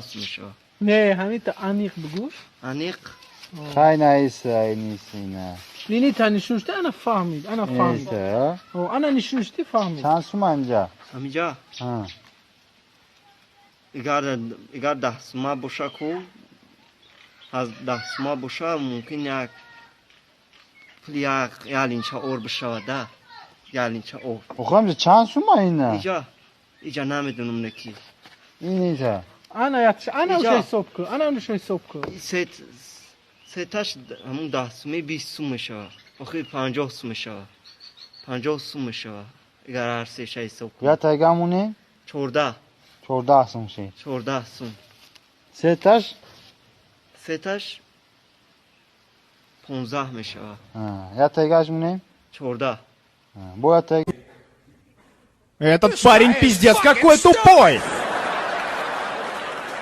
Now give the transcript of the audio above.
Сум мешавад. Не, ҳамита аниқ бигӯш. Аниқ. Хай, наиса, ниса, ина. Нинита нишон шуда, ана фаҳмид, ана фаҳмид. Ниса. О, ана нишон шуди, фаҳмид. Чанд сума инҷа? Ҳамиҷа? Ҳа. Игар 10 сума боша ку, аз 10 сума боша, мумкин як пули як линча ор бишавад да, як линча ор. Охо, инҷа чанд сума ина? Иҷа намедонам, не ки. Иниса. Ана ятш, ана. Иҷа. Уша ҳисоб кун, ана уша ҳисоб кун. Сеташ ҳамун 10 суми 20 сум мешавад, охир 50 сум мешавад, 50 сум мешавад, агар ҳар сеша ҳисоб кун. Я тайга муне? 14. 14 сум ши. 14 сум. Сеташ? Сеташ 15 мешавад. Я тайгаш муне? 14. Бо я тайга. Этот парень пиздец какой тупой!